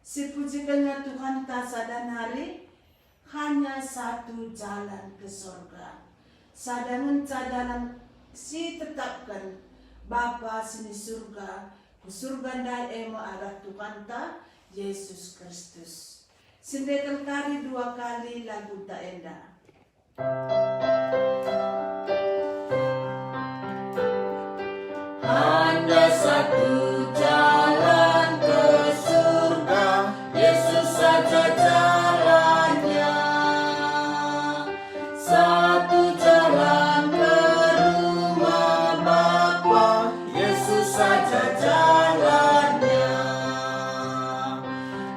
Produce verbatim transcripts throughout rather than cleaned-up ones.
Sipujikenna Tuhanta sada nari, hanya satu jalan ke sorga. Sada ngenca dalan si tetapken Bapa si ni Surga ku Surga ndai, e me arah Tuhanta Jesus Kristus. Sendeken kari dua kali laguta enda. Hanya satu jalan ke surga, Yesus saja jalannya. Satu jalan ke rumah Bapa, Yesus saja jalannya.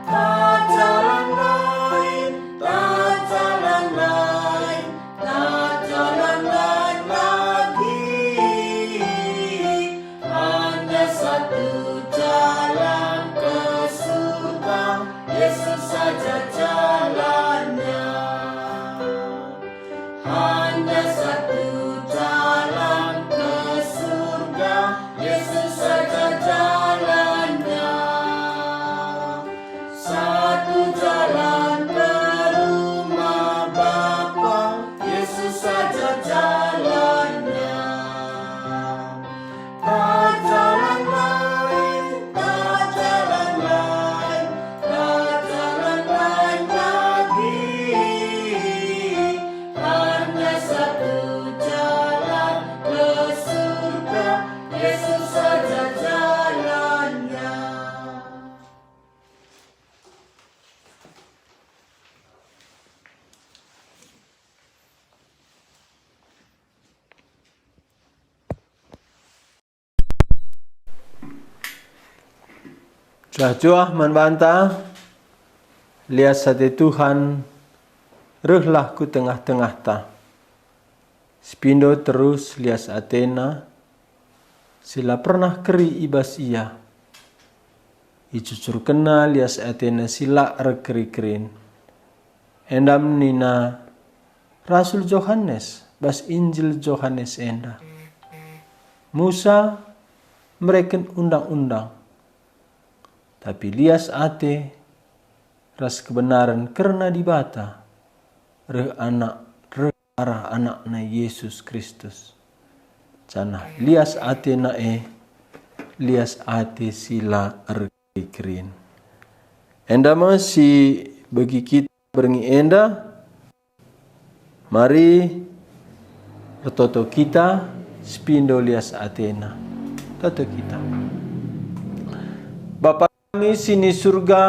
Tak jalan lain, tak jalan lain, tak jalan lain lagi. Hanya satu jalan ke surga, Yesus saja jalannya. Hanya satu jalan ke surga, Yesus saja jalannya. Satu jalan ke rumah Bapa, Yesus saja jalannya. Tak jalan lain, tak jalan lain, tak jalan lain lagi. Hanya satu jalan ke surga, Yesus saja jalannya. Cuah-cuah man banta, lias ate Tuhan, rehlah ku tengah-tengahta. Sepindo terus lias atena, si la pernah keri i bas ia. Icucurkenna lias atena si la erkeri-kerin. Enda me nina Rasul Johanes bas Injil Johanes enda. Musa mereken undang-undang, tapi lias ate ras kebenaren kerna Dibata reh Anak, reh arah Anakna Yesus Kristus. Janah lias atena e, lias ate si la erkeri-kerin. Enda me si begi kita berngi enda. Mari ertoto kita sepindo lias atena. Toto kita. Bapa kami si ni Surga,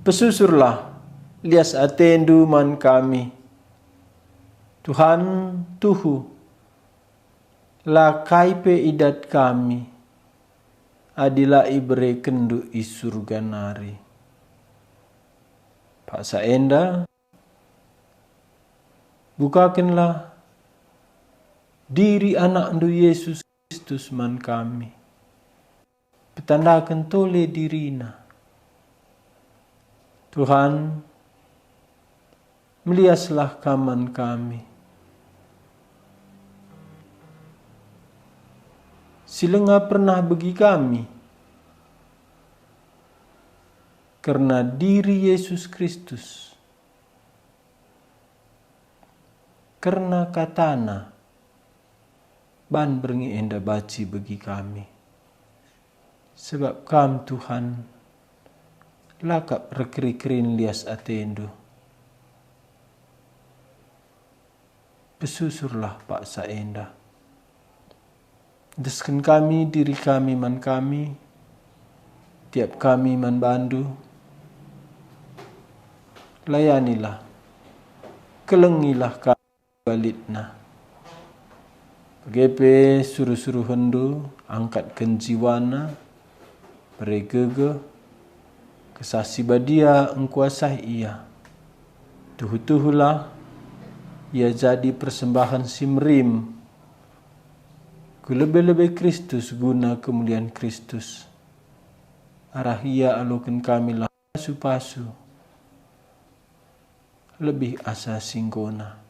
pesusurlah lias atendu man kami. Tuhan, tuhu, la kai pe idat kami, adi la iberekenndu i Surga nari. Paksa enda, bukakenlah diri Anakndu Yesus Kristus man kami. Petandaken tole diriNa. Tuhan, meliaslah Kam man kami. Si langa pernah begi kami kerna diri Yesus Kristus, kerna kataNa, ban berngi enda banci begi kami. Sebab Kam, Tuhan, la kap erkeri-kerin lias atendu. Pesusurlah paksa enda. Desken kami diri kami man kami, tiap kami man bandu. Layanilah, kelengilah kami balitna. Bage pe suruh-suruhendu, angkatken jiwana, bere gegeh, Kesah Si Badia engkuasai ia. Tuhu-tuhulah ia jadi persembahen si merim ku lebe-lebe Kristus guna kemulian Kristus. Arah ia aloken kamilah pasu-pasu lebih asa si enggona.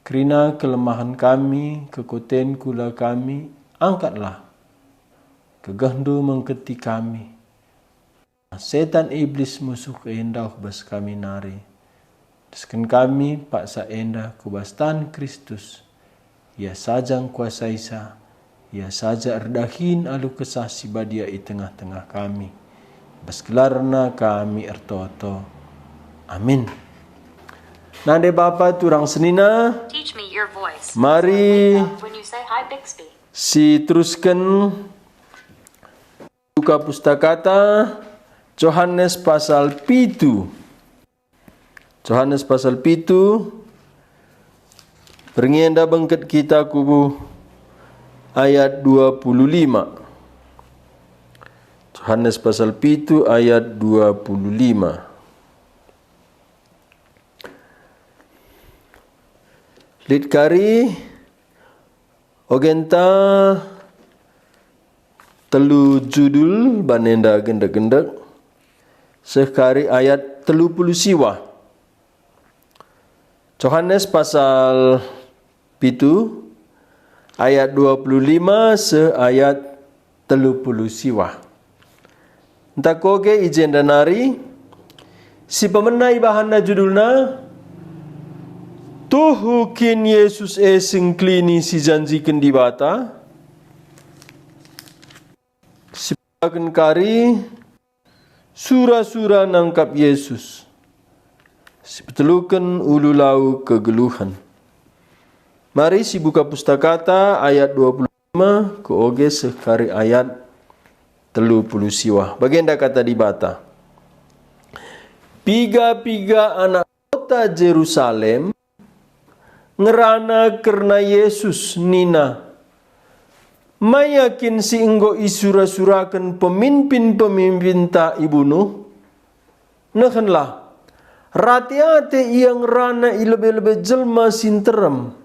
Kerina kelemahen kami, kekuaten kula kami, angkatlah. Gegehndu mengketi kami. Setan Iblis musuh e ndauh bas kami nari. Endesken kami paksa enda ku bas tan Kristus. Ia saja ngkuasaisa, ia saja erdahin alu Kesah Si Badia i tengah-tengah kami. Bas gelarNa kami ertoto. Amin. Nande Bapa turang senina, Teach me your voice. Mari. When you say hi, Bixby. Siterusken buka Pustakata, Johanes pasal pitu. Johanes pasal pitu, berngi enda bengket kita ku ayat dua puluh lima. Johanes pasal pitu ayat dua puluh lima. Lit kari ogenta telu judul banenda gendek-gendek, seh kari ayat telu puluh siwah. Johanes pasal pitu ayat dua puluh lima seh ayat telu puluh siwah. Ntah koge i jenda nari, si pemena ibahanna judulna, Tuhu kin Yesus e sengkelini si janjiken Dibata? Si pedaken kari, sura-sura nangkap Yesus. Si peteluken ulu lau kegeluhen. Mari sibuka Pustakata ayat dua puluh lima, ku oge seh kari ayat telu puluh siwah. Bagenda kata Dibata. Piga-piga anak kota Jerusalem ngerana kerna Yesus nina, "Maya kin si enggo isura-suraken pemimpinta ibunuh? Nehenlah, rate-ate ia ngerana i lebe-lebe jelma si nterem,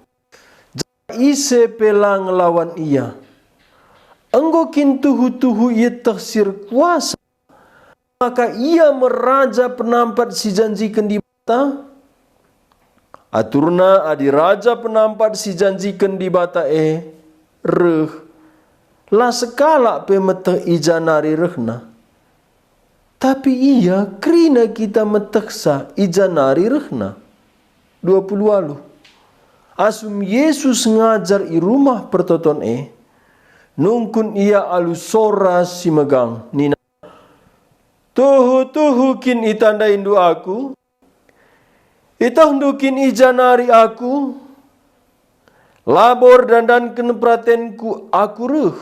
janah ise pe la ngelawan ia. Enggo kin tuhu-tuhu ieteh si erkuasa maka ia me raja penampat si janjiken Dibata? Aturna adi raja penampat si janjiken Dibata e reh, la sekalak pe meteh i ja nari rehna. Tapi ia kerina kita metehsa i ja nari rehna." Dua puluh waluh. Asum Yesus ngajar i Rumah Pertoton e, nungkun ia alu sora si megang nina, "Tuhu-tuhu kin itandaindu Aku? Itehndu kin i ja nari Aku? Labo erdandanken peratenKu Aku reh.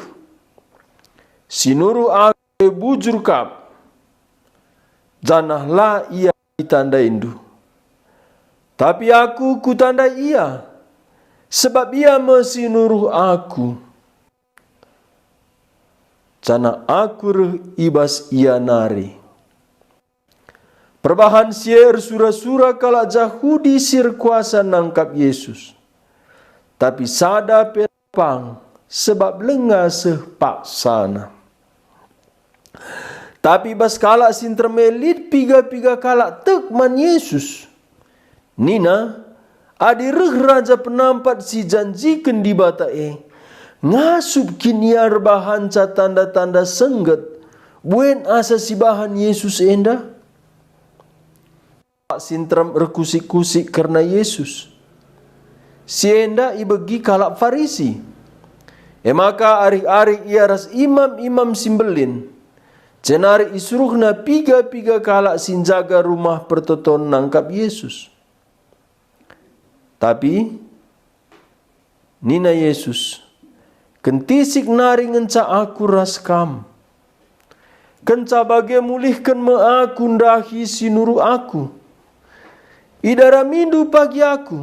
Si nuruh Aku e bujur kap, janah la ia itandaindu. Tapi Aku Kutandai ia, sebab ia me si nuruh Aku. Janah Aku reh i bas ia nari." Perbahan si e ersura-sura kalak Jahudi si erkuasa nangkap Yesus. Tapi sada pe la pang, sebab langa seh paksana. Tapi bas kalak si nterem e lit piga-piga kalak tek man Yesus. Nina, "Adi reh raja penampat si janjiken Dibata e, ngasup kin ia erbahanca tanda-tanda sengget, buen asa sibahan Yesus enda?" Kalak si nterem erkusik-kusik kerna Yesus. Si enda ibegi kalak Farisi. E maka arih-arih ia ras imam-imam si mbelin, jenari isuruhna piga-piga kalak si njaga Rumah Pertoton nangkap Yesus. Tapi nina Yesus, "Kentisik nari ngenca Aku ras kam. Kenca bage mulihken me Aku ndahi si nuruh Aku. Idaramindu pagi Aku,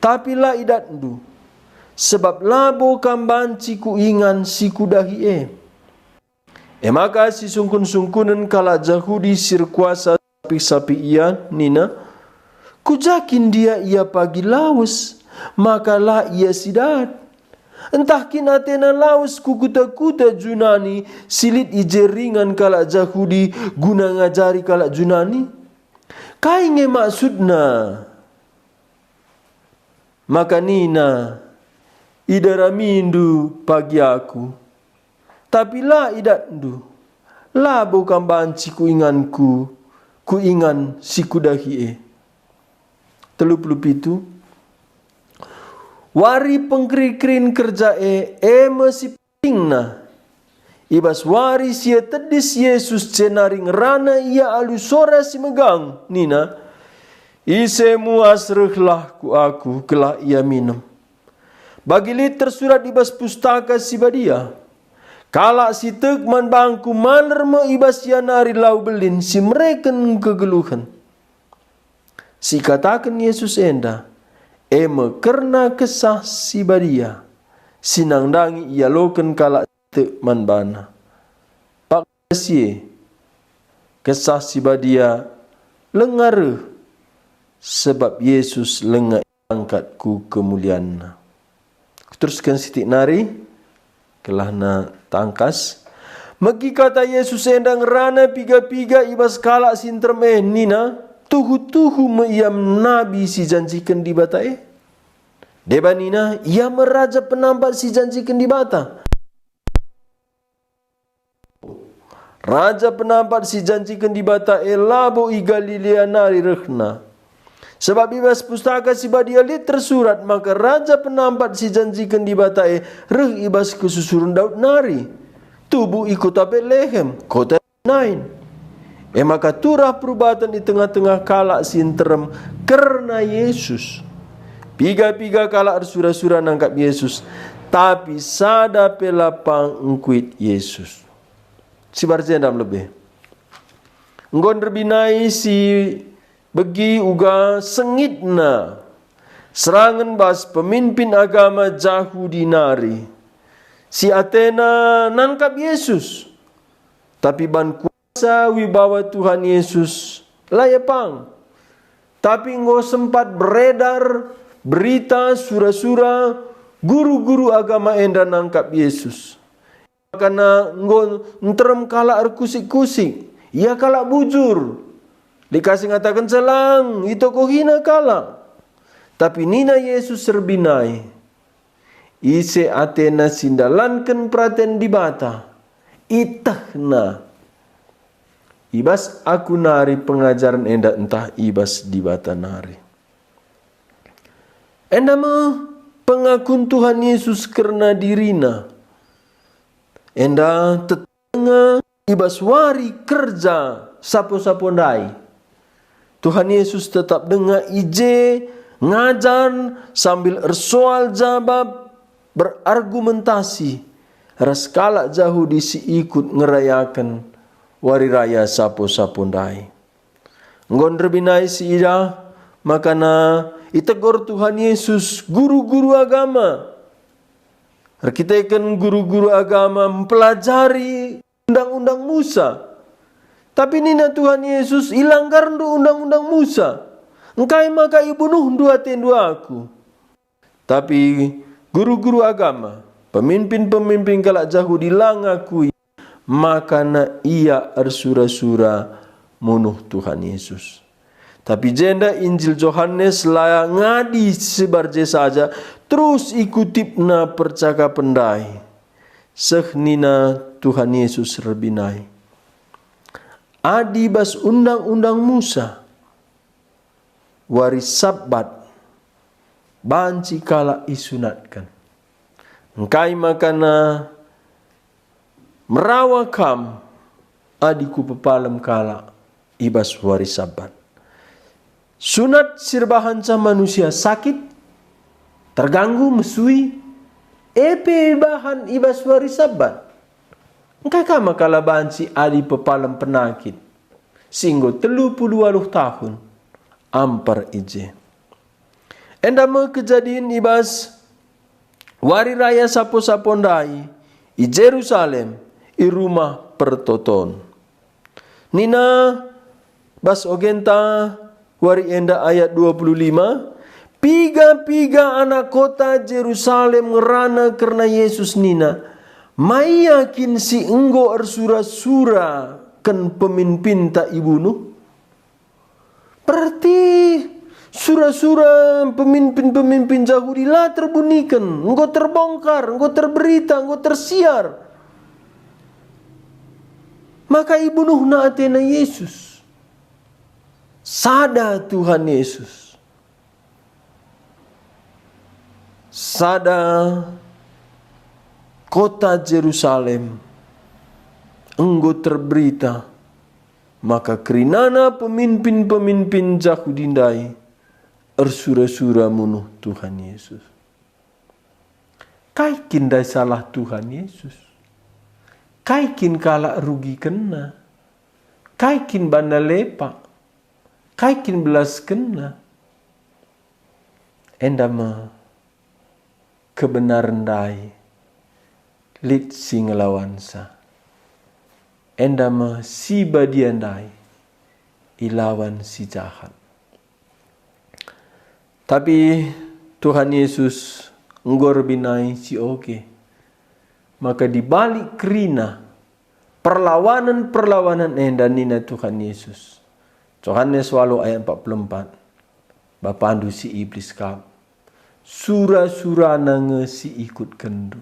tapi la idatndu, sebab labo kam banci Kuingan si Kudahi e." E maka sisungkun-sungkunen kalak Jahudi si erkuasa sapih-sapih ia nina, "Ku ja kin ndia ia pagi lawes, maka la ia sidat? Ntah kin atena lawes ku kuta-kuta Junani si lit i je ringan kalak Jahudi guna ngajari kalak Junani? Kai nge maksudna?" Maka nina, "Idaramindu pagi Aku, tapi la idatndu, labo kam banci ku inganku, ku ingan si kudahi e. Telu puluh pitu. Wari pengkeri-kerin kerja e, e me si pentingna. I bas wari si ietedis Jesus jenari ngerana ia alu sora si megang, nina, "Ise muas rehlah ku aku, gelah ia minem." Bagi lit tersurat i bas Pustaka Si Badia, "Kalak si tek man bangku maler me i bas ia nari lau belin si mereken kegeluhen." Si ikataken Jesus enda, e me kerna Kesah Si Badia, si nandangi ialoken kalak si tek man baNa. Paksa si e, Kesah Si Badia langa reh, sebab Jesus langa iangkat ku kemulianNa. Kuterusken sitik nari, kelahna tangkas. Megi kata Jesus enda ngerana piga-piga i bas kalak si nterem e, nina, "Tuhu-tuhu me ia nabi si ijanjiken Dibata e." Deba nina, "Ia me Raja Penampat si ijanjiken Dibata." Raja Penampat si ijanjiken Dibata e labo i Galilea nari rehna. Sebab i bas Pustaka Si Badia lit tersurat maka Raja Penampat si ijanjiken Dibata e reh i bas kesusuren Daud nari, tubuh i kota Betlehem, kota Nain. E maka turah perubaten i tengah-tengah kalak si nterem kerna Jesus. Piga-piga kalak ersura-sura nangkap Jesus, tapi sada pe la pang ngkuit Jesus. Si barjenda lebe. Enggo nderbinai si begi uga sengitna serangen bas peminpin agama Jahudi nari, si atena nangkap Jesus. Tapi ban kuasa wibawa Tuhan Yesus la ia pang. Tapi enggo sempat beredar berita sura-sura guru-guru agama enda nangkap Yesus. Makana enggo nterem kalak erkusik-kusik, ia kalak bujur. Lit ka si ngataken, "Selang, itokohina kalak." Tapi nina Jesus erbinai, "Ise atena si ndalanken peraten Dibata, ietehna i bas aku nari pengajaren enda ntah i bas Dibata nari." Enda me pengakun Tuhan Yesus kerna diriNa. Enda tetap denga i bas wari kerja sapo-sapo ndai. Tuhan Yesus tetap denga i je, ngajar sambil ersoal jabap, berargumentasi ras kalak Jahudi si ikut ngerayaken wari raya sapo-sapo ndai. Enggo nderbinai si idah, makana itegor Tuhan Yesus guru-guru agama. Erkiteken guru-guru agama mpelajari Undang-undang Musa. Tapi nina Tuhan Yesus, "Ilanggarndu Undang-undang Musa. Engkai maka ibunuhndu atendu Aku?" Tapi guru-guru agama, peminpin-peminpin kalak Jahudi la ngakui makana ia ersura-sura munuh Tuhan Yesus. Tapi jenda Injil Johanes la ngadi sebar je saja, terus ikutipna percakapen ndai. Seh nina Tuhan Yesus erbinai, "Adi bas Undang-undang Musa, wari Sabat banci kalak isunatken. Engkai makana merawa kam adi kupepalem kalak i bas wari Sabat? Sunat si erbahanca manusia sakit, terganggu, mesui, e pe ibahan i bas wari Sabat. Engkai ka maka la banci adi pepalem penakit si enggo telu puluh waluh tahun amper i je?" Enda me kejadin i bas wari raya sapo-sapo ndai i Jerusalem, i Rumah Pertoton. Nina bas ogenta wari enda, ayat dua puluh lima, "Piga-piga anak kota Jerusalem ngerana kerna Jesus nina, 'Ma ia kin si enggo ersura-suraken peminpinta ibunuh?'" Berarti sura-sura peminpin-peminpin Jahudi la terbuniken, enggo terbongkar, enggo terberita, enggo tersiar. Maka ibunuhna atena Yesus. Sada Tuhan Yesus. Sada kota Jerusalem enggo terberita maka kerinana peminpin-peminpin Jahudi ndai ersura-sura munuh Tuhan Yesus. Kai kin ndai salah Tuhan Yesus? Kai kin kalak rugikenna? Kai kin bana lepak? Kai kin belaskenna? Enda me kebenaren ndai lit si ngelawansa. Enda me si badia ndai ilawan si jahat. Tapi Tuhan Yesus enggo erbinai si oge. Maka di balik kerina perlawanen-perlawanen enda nina Tuhan Yesus, Johanes walu ayat empat puluh empat, "Bapandu si Iblis kap, sura-surana nge si ikutkenndu."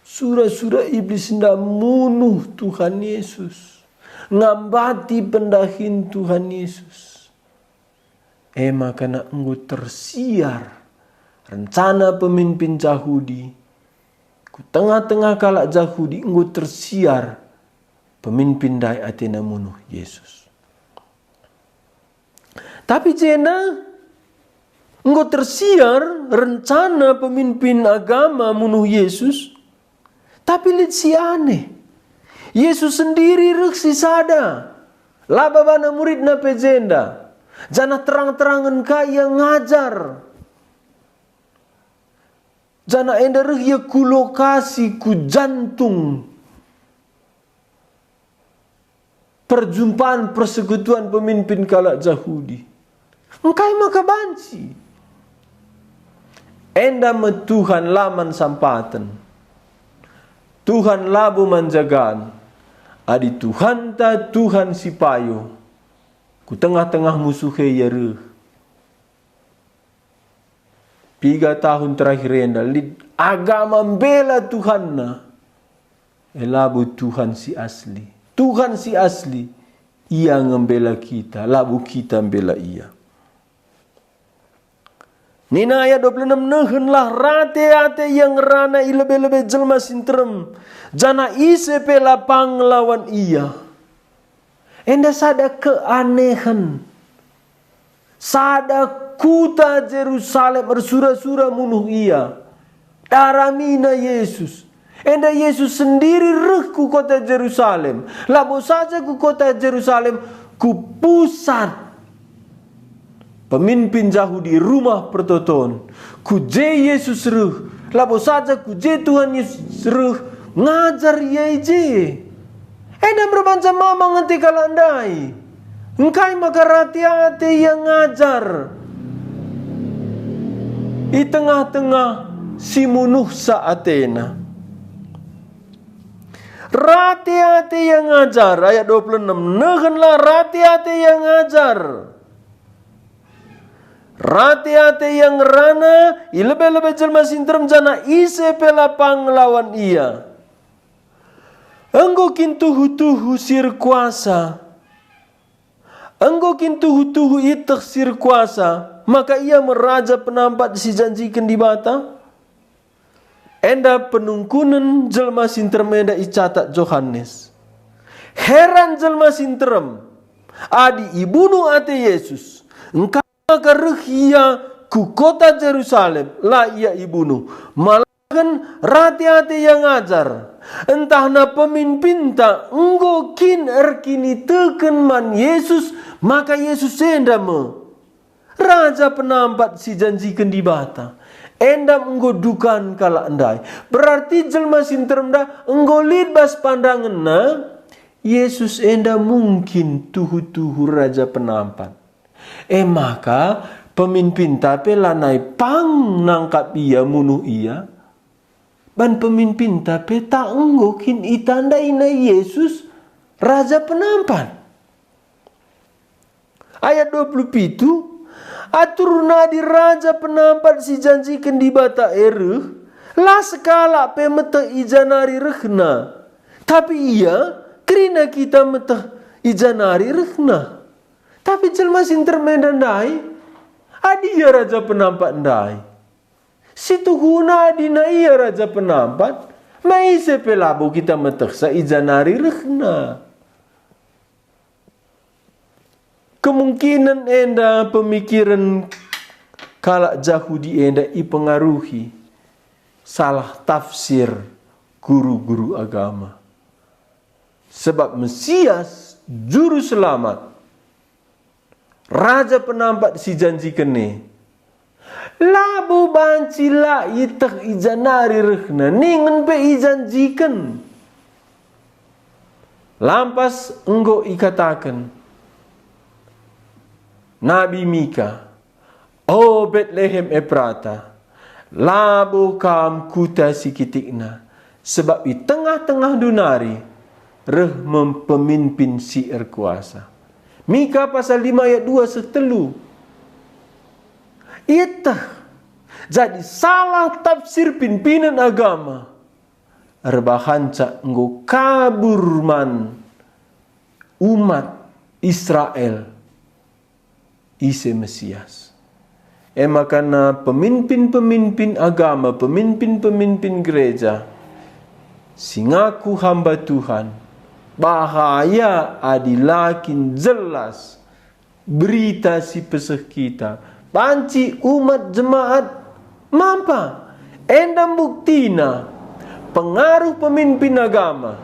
Sura-sura Iblis enda munuh Tuhan Yesus, ngambati pendahin Tuhan Yesus. E maka enggo tersiar rencana peminpin Jahudi. Ku tengah-tengah kalak Jahudi enggo tersiar peminpin ndai atena munuh Yesus. Tapi jenda enggo tersiar rencana peminpin agama munuh Yesus, tapi lit si aneh. Yesus sendiri reh si sada, la babana muridna pe jenda, janah terang-terangen ka ia ngajar. Janah enda reh ia ku lokasi, ku jantung perjumpaan persekutuan peminpin kalak Jahudi. Engkai maka banci? Enda me Tuhan la man sampaten. Tuhan labo man jagan. Adi Tuhanta Tuhan si payo, ku tengah-tengah musuh e ia reh. Piga tahun terakhir enda lit agama mbela Tuhanna, e labo Tuhan si asli. Tuhan si asli, ia nge mbela kita, labo kita mbela ia. Nina ayat dua puluh enam, "Nehenlah rate-ate ia ngerana i lebe-lebe jelma si nterem, janah ise pe la pang ngelawan ia." Enda sada keanehen. Sada kuta Jerusalem ersura-sura munuh ia. Daramina Yesus. Enda Yesus sendiri reh ku kota Jerusalem. Labo saja ku kota Jerusalem, ku pusat peminpin Jahudi, Rumah Pertoton. Ku je Yesus reh, labo saja ku je Tuhan Yesus reh, ngajar ia i je. Enda me erbahanca mamang ate kalak ndai. Engkai maka rate-ate ia ngajar i tengah-tengah si munuhsa atena? Rate-ate ia ngajar, ayat dua puluh enam, "Nehenlah rate-ate ia ngajar. Rate-ate ia ngerana i lebe-lebe jelma si nterem, janah ise pe la pang ngelawan ia." Enggo kin tuhu-tuhu si erkuasa? Enggo kin tuhu-tuhu ieteh si erkuasa maka ia me Raja Penampat si janjiken Dibata? Enda penungkunen jelma si nterem enda icatat Johanes. Heran jelma si nterem adi ibunuh ate Yesus, engkai maka reh ia ku kota Jerusalem, la ia ibunuh, malaken rate-ate ia ngajar. Ntahna peminpinta enggo kin erkiniteken man Yesus maka Yesus enda me Raja Penampat si janjiken Dibata. Enda enggo dukan kalak ndai. Berarti jelma si nterem enda enggo lit bas pandangenna, Yesus enda mungkin tuhu-tuhu Raja Penampat. E maka, peminpinta pe lanai pang nangkap ia, munuh ia. Ban peminpinta pe tak enggo kin itandaina Yesus Raja Penampat. Ayat dua puluh pitu, "Atur nadi Raja Penampat si janjiken Dibata e reh, la sekalak pe meteh i ja nari rehna. Tapi ia, Kerina kita meteh i ja nari rehna. Tapi jelma si nterem enda ndai, adi ia raja penampat ndai, si tuhuna adina ia raja penampat, ma ise pe labo kita metehsa i ja nari rehna. Kemungkinen enda pemikiren kalak Jahudi enda ipengaruhi salah tafsir guru-guru agama. Sebab Mesias, Juru Selamat, Raja Penampat si janjiken e, labo banci la ieteh i ja nari rehna, ningen pe ijanjiken. Lampas enggo ikataken Nabi Mika, "O Betlehem Eprata, labo kam kuta si kitikna, sebab i tengah-tengahndu nari reh mem-, pemimpin si erkuasa." Mika pasal lima ayat dua seh telu. Ieteh, jadi salah tafsir pimpinen agama erbahanca enggo kabur man umat Israel ise Mesias. E makana pemimpin-pemimpin agama, pemimpin-pemimpin gereja si ngaku hamba Tuhan, bahaya adi la kin jelas berita si peseh kita. Banci umat jemaat mampa. Enda buktina pengaruh pemimpin agama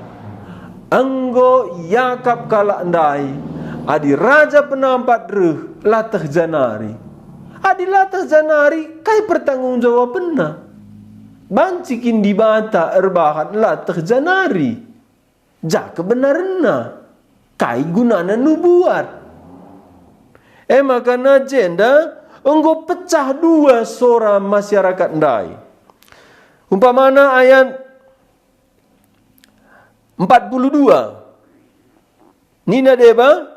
enggo iakap kalak ndai. Adi raja penampat reh, la teh ja nari. Adi la teh ja nari, kai pertanggungjawabenna? Banci kin Dibata erbahan la teh ja nari? Ja kebenarenna? Kai gunana nubuat? E makana jenda enggo pecah dua sora masyarakat ndai. Umpamana ayat empat puluh dua, nina deba,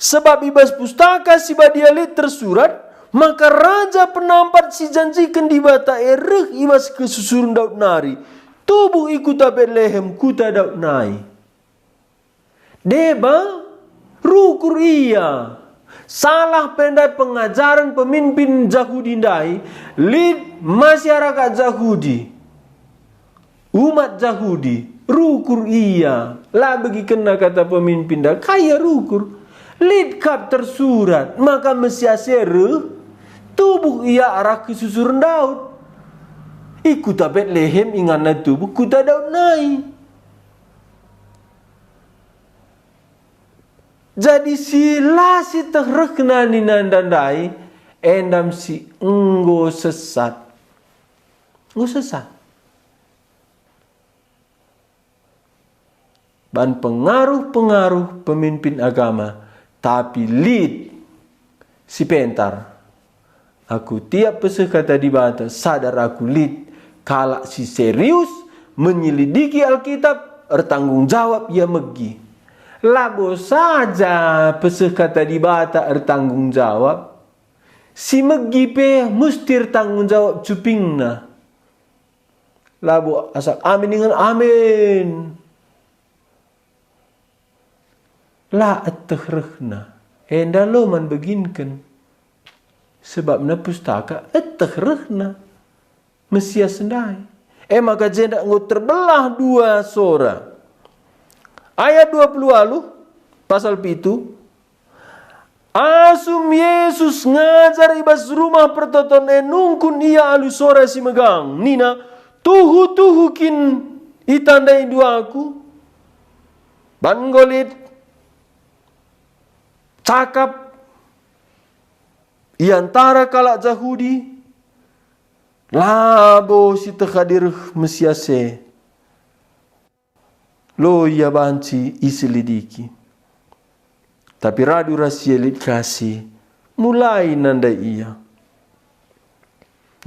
"Sebab i bas Pustaka Si Badia lit tersurat, maka Raja Penampat si janjiken Dibata e reh i bas kesusuren Daud nari, tubuh i kuta Betlehem, kuta Daud nai." Deba, rukur ia. Salah pe ndai pengajaren pemimpin Jahudi ndai, lit masyarakat Jahudi. Umat Jahudi, rukur ia, la begikenna kata pemimpin ndai, kai ia rukur? Lit kap tersurat, maka Mesias e reh, tubuh ia arah kesusuren Daud. I kuta Betlehem inganna tubuh kuta Daud nai. Jadi si la si teh rehna nina ndai, endam si enggo sesat. Enggo sesat. Ban pengaruh-pengaruh pemimpin agama, tapi lit si pentar. Aku tiap peseh Kata Dibata, sadar aku lit kalak si serius menyelidiki Alkitab, ertanggung jawab ia megi. Labo saja peseh Kata Dibata ertanggung jawab, si megi pe musti ertanggung jawab cupingna. Labo asal amin ningen amin. La eteh rehna, enda lo man beginken. Sebabna Pustaka eteh rehna Mesias ndai. E maka jenda enggo terbelah dua sora. Ayat dua puluh waluh, pasal pitu, asum Jesus ngajar i bas Rumah Pertoton e, nungkun ia alu sora si megang, nina, "Tuhu-tuhu kin itandaindu Aku?" Ban enggo lit cakap i antara kalak Jahudi, labo si teh adi reh Mesias e. Lo ia banci iselidiki. Tapi radu ras ia lit ka si mulai nandai ia.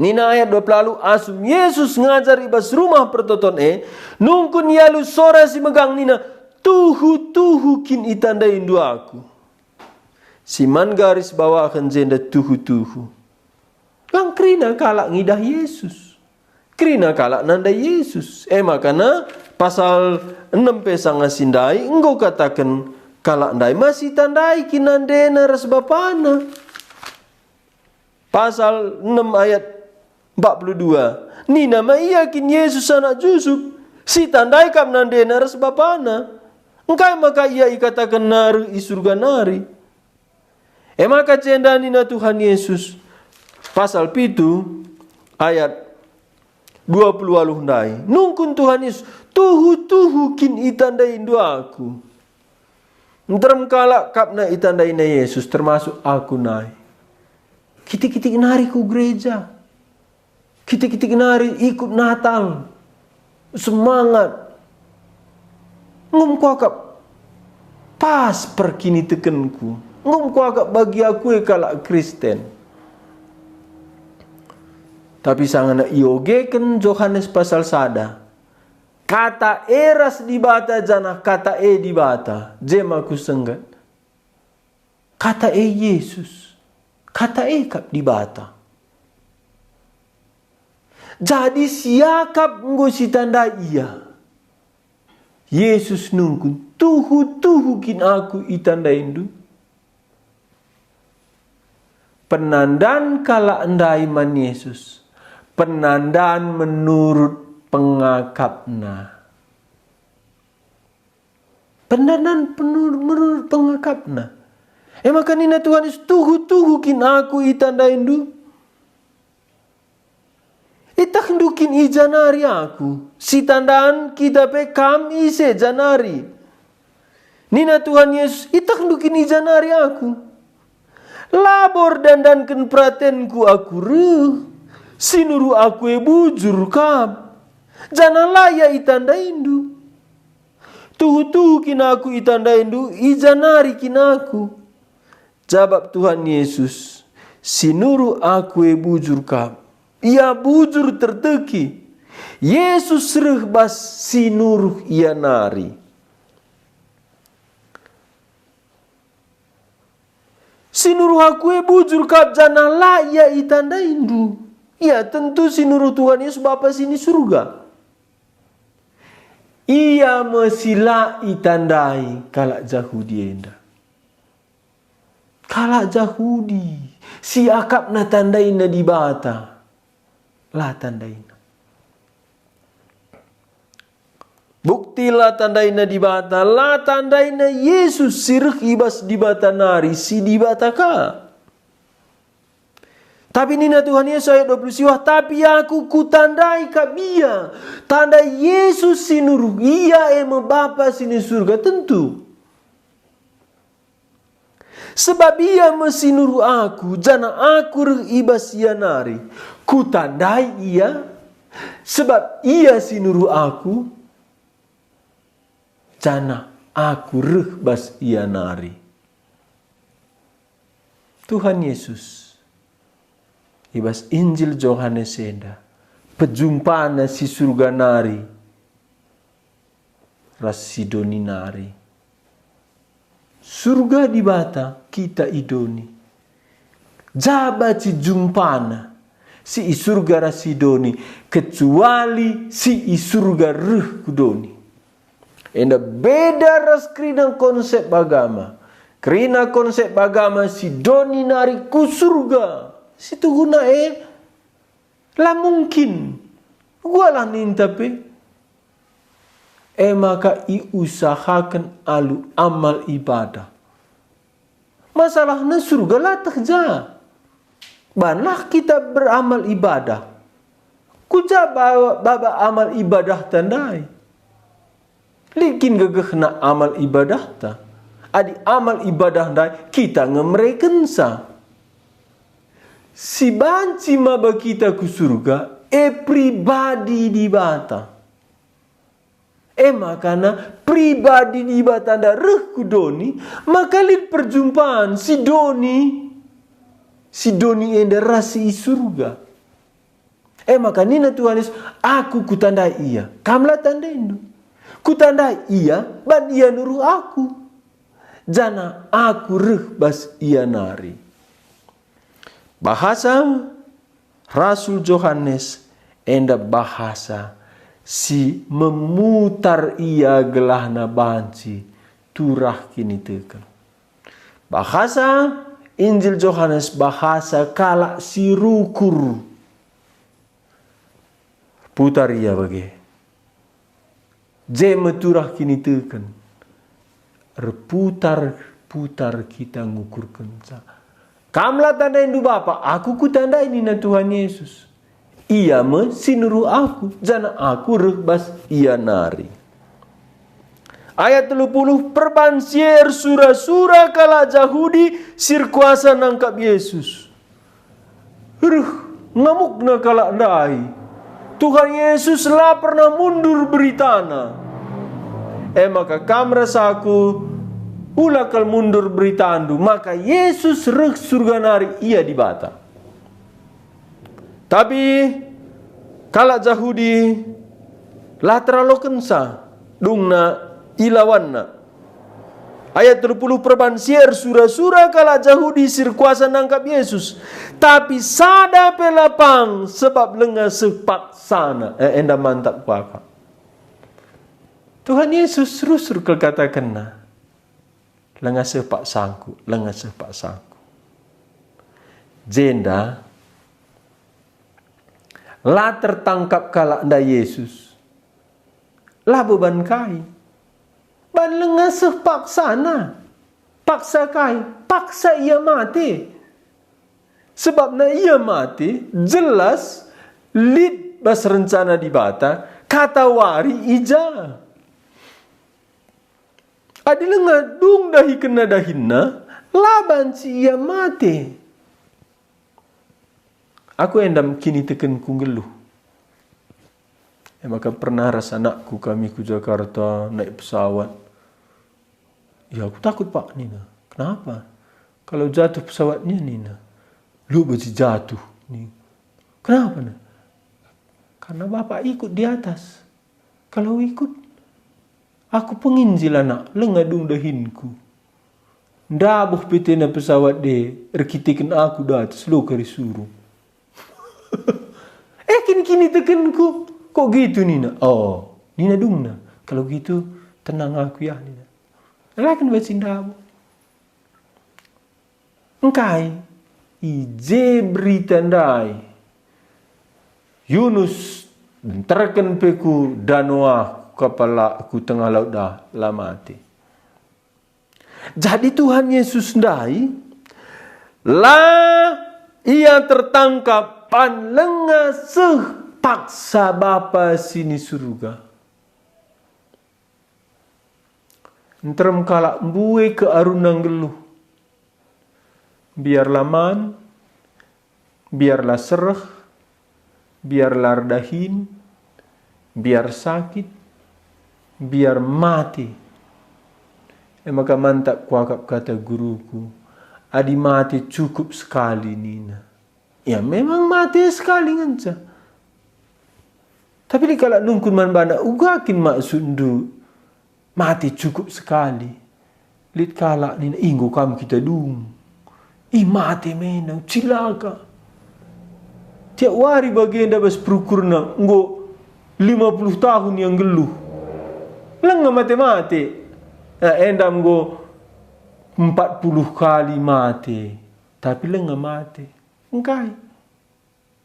Nina ayat dua puluh waluh, asum Jesus ngajar i bas Rumah Pertoton e, nungkun ia alu sora si megang nina, "Tuhu-tuhu kin itandaindu Aku?" Si man garis bawahen jenda tuhu-tuhu. Lang kerina kalak ngidah Jesus. Kerina kalak nandai Jesus. E makana pasal enem pe sanga si ndai enggo kataken kalak ndai ma sitandai kin nandena ras bapana. Pasal enem ayat empat puluh dua, nina ma ia kin Yesus anak Jusup, sitandai kap nandena ras bapana. Engkai maka ia ikatakenna reh i Surga nari? E maka cenda nina Tuhan Yesus, pasal pitu ayat dua puluh waluh ndai, nungkun Tuhan Yesus, "Tuhu-tuhu kin itandaindu Aku?" Nterem kalak kap na itandaina Yesus, termasuk aku nai. Kitik-kitik nari ku gereja. Kitik-kitik nari ikut Natal. Semangat. Enggo kuakap pas perkinitekenku. Enggo kuakap bagi aku e kalak Kristen. Tapi sangana iogeken Johanes pasal sada, Kata e ras Dibata janah Kata e Dibata, jema kusengget. Kata e Yesus, Kata e kap Dibata. Jadi siakap enggo sitandai ia. Yesus nungkun, "Tuhu-tuhu kin Aku itandaindu?" Penandan kalak ndai man Yesus, penandan menurut pengakapna. Penandan penur-, menurut pengakapna. E maka nina Tuhan Yesus, "Tuhu-tuhu kin Aku itandaindu? Ietehndu kin i ja nari Aku? Sitandan kita pe kam ise ja nari." Nina Tuhan Yesus, "Ietehndu kin i ja nari Aku? Labo erdandanken peratenKu Aku reh, si nuruh Aku e bujur kap, janah la ia itandaindu. Tuhu-tuhu kin Aku itandaindu, i ja nari kin Aku?" Jabap Tuhan Yesus, "Si nuruh Aku e bujur kap. Ia bujur terteki." Yesus reh bas si nuruh ia nari. "Si nuruh Aku e bujur kap janah la ia itandaindu." Ia tentu si nuruh Tuhan Yesus Bapa si ni Surga. Ia me si la itandai kalak Jahudi enda. Kalak Jahudi, si akapna tandaina Dibata, la tandaina. Bukti la tandaina Dibata, la tandaina Yesus si reh i bas Dibata nari, si Dibata ka. Tapi nina Tuhan Yesus ayat dua puluh siwah, "Tapi Aku kutandai kap Ia." Tandai Yesus si nuruh Ia e me Bapa si ni Surga, tentu. "Sebab Ia me si nuruh Aku, janah Aku reh i bas Ia nari. Kutandai Ia, sebab Ia si nuruh Aku, janah Aku reh bas Ia nari." Tuhan Yesus, i bas Injil Johanes enda, pejumpana si Surga nari ras si doni nari. Surga Dibata kita i doni. Ja banci jumpana si i Surga ras si doni, kecuali si i Surga reh ku doni. Enda beda ras kerina konsep agama. Kerina konsep agama si doni nari ku Surga. Si tuhuna e, la mungkin. Uga lah ninta pe. E maka iusahaken alu amal ibadah. Masalahna Surga la teh ja. Banlah kita beramal ibadah. Ku ja ba-, baba amal ibadahta ndai? Lit kin gegehna amal ibadahta? Adi amal ibadah ndai kita nge merekensa. Si banci maba kita ku Surga, e pribadi Dibata. E makana pribadi Dibata enda reh ku doni, maka lit perjumpan si doni, si doni enda ras si i Surga. E maka nina Tuhan Yesus, "Aku kutandai Ia, kam la tandaindu. Kutandai Ia, ban Ia nuruh Aku. Janah Aku reh bas Ia nari." Bahasa Rasul Johanes enda bahasa si memutar ia gelahna banci turah kiniteken. Bahasa Injil Johanes bahasa kalak si rukur. Putar ia bage. Je me turah kiniteken. Erputar-putar kita ngukurkenca. Kam la tandaindu Bapa, Aku kutandai, nina Tuhan Yesus. Ia me si nuruh Aku, janah Aku reh bas Ia nari. Ayat telu puluh, perban si e ersura-sura kalak Jahudi si erkuasa nangkap Yesus. Reh, ngamukna kalak ndai. Tuhan Yesus la pernah mundur beritana. E maka kam ras aku, ula kal mundur beritandu, maka Yesus reh surga nari ia Dibata. Tapi kalak Jahudi la teralokenca dungna ilawanna. Ayat telu puluh, perban si e ersura-sura kalak Jahudi si erkuasa nangkap Yesus. Tapi sada pe la pang, sebab langa seh paksana. Eh, enda mantap kuakap. Tuhan Yesus rusur kal katakenna, "Langa seh paksangku, langa seh paksangku." Jenda la tertangkap kalak ndai Yesus. La beban kai. Ban langa seh paksana. Paksa kai? Paksa ia mate. Sebabna ia mate, jelas lit bas rencana Dibata, katawari i ja. Adi langa dung dahikenna dahinna, la banci ia mate. Aku endam kinitekenku nggeluh. E maka pernah ras anakku kami ku Jakarta naik pesawat. "Ya, aku takut, Pak," nina. "Kenapa?" "Kalau jatuh pesawatnya," nina, "lu banci jatuh," nina. "Kenapa, nah?" "Karena Bapak ikut di atas. Kalau ikut, aku penginjil, anak, langa dung dahinku. Ndabuh pe tena pesawat de, erkiteken aku datas, lo kari suruh." Eh, kin kinitekenku, "Kok gitu?" nina. "Oh," nina dungna, "kalau gitu tenang aku ya," nina. La kin banci ndabuh. Engkai? I je berita ndai. Yunus nterken pe ku dano ah, ku kapal ah, ku tengah laut ah, la mate. Jadi Tuhan Yesus ndai, la ia tertangkap, pan langa seh paksa Bapa si ni Surga. Nterem kalak mbue kearuna nggeluh. Biar la man, biar la sereh, biar la erdahin, biar sakit, biar mate. E maka mantap kuakap kata guruku, "Adi mate cukup sekali," nina. Ya, memang mate sekali ngenca. Tapi lit kalak nungkun man bana, "Uga kin maksudndu mate cukup sekali?" Lit kalak nina, "Enggo kam kita dung. Ih, mate mena, cilaka. Tiap wari bagenda bas perukurna, enggo lima puluh tahun ia nggeluh. Langa mate-mate. Nah, enda enggo empat puluh kali mate, tapi langa mate." Engkai?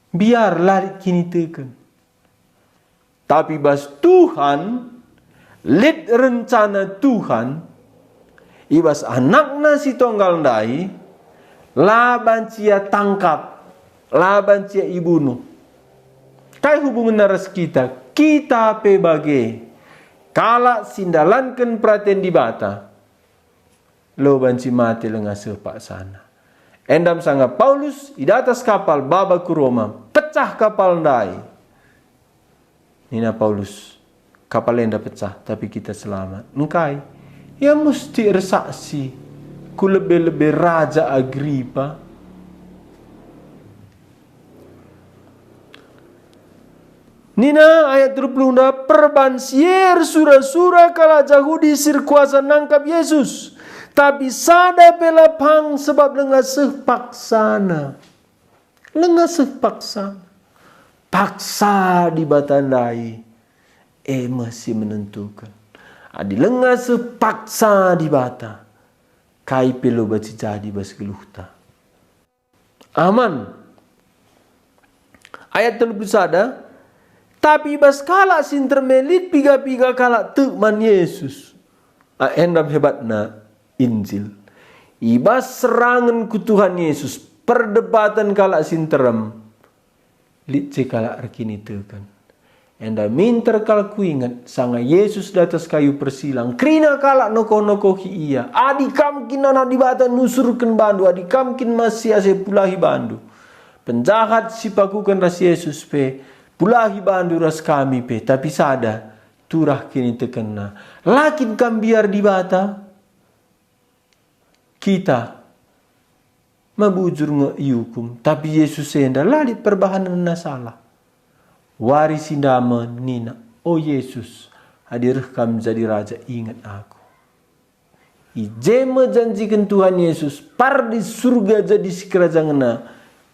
Biar la lit kiniteken. Tapi bas Tuhan, lit rencana Tuhan, i bas AnakNa si Tonggal ndai, la banci ia tangkap, la banci ia ibunuh. Kai hubungenna ras kita? Kita pe bage, kalak si ndalanken peraten Dibata. Lo banci mate langa seh paksana. Endam sanga Paulus i datas kapal baba ku Roma, pecah kapal ndai. Nina Paulus, "Kapal enda pecah, tapi kita selamat." Engkai? Ia musti ersaksi ku lebe-lebe Raja Agripa. Nina ayat telu puluh enda, perban si e ersura-sura kalak Jahudi si erkuasa nangkap Yesus, tapi sada pe la pang sebab langa seh paksana. Langa seh paksana. Paksa Dibata ndai. e me si menentuken. Adi langa seh paksa Dibata, kai pe labo si jadi bas geluhta. Aman. Ayat telu puluh sada, tapi i bas kalak si nterem e lit piga-piga kalak tek man Jesus. Ah, enda hebatna Injil. I bas serangen ku Tuhan Yesus, perdebaten kalak si nterem, lit je kalak erkiniteken. Enda minter kal kuinget, sanga Jesus datas kayu persilang, kerina kalak nokoh-nokohi Ia, "Adi Kam kin Anak Dibata, nusurken bandu, adi Kam kin Mesias e, pulahi bandu." Penjahat si pakuken ras Jesus pe, "Pulahi bandu ras kami pe," tapi sada, turah kinitekenna, "La kin Kam mbiar Dibata?" Kita ma bujur nge iukum, tapi Jesus enda la lit perbahanenna salah. Wari si enda me nina, "O Jesus, adi reh Kam jadi Raja, inget aku." I je me janjiken Tuhan Jesus, Paradis Surga jadi sikerajangenna,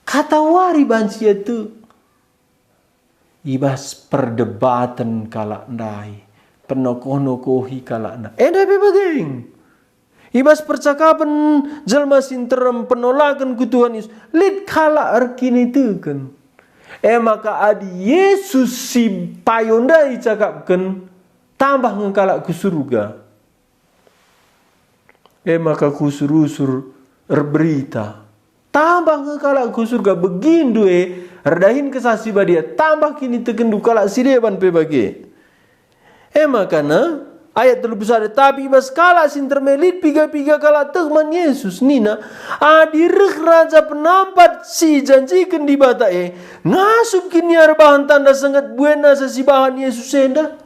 katawari banci ia tek. I bas perdebaten kalak ndai, penokoh-nokohi kalak ndai. Enda pe bage. I bas percakapen jelma si nterem, penolaken ku Tuhan Yesus, lit kalak erkiniteken. E maka adi Jesus si payo ndai icakapken, tambah nge kalak ku Surga. E maka kusur-usur erberita. Tambah nge kalak ku Surga, begindu e erdahin Kesah Si Badia, tambah kinitekenndu kalak si deban pe bage. E maka na, ayat telu puluh sada, tapi i bas kalak si nterem e lit piga-piga kalak tek man Jesus, nina, "Adi reh Raja Penampat si ijanjiken Dibata e, ngasup kin ia erbahan tanda sengget buen asa sibahan Jesus enda?"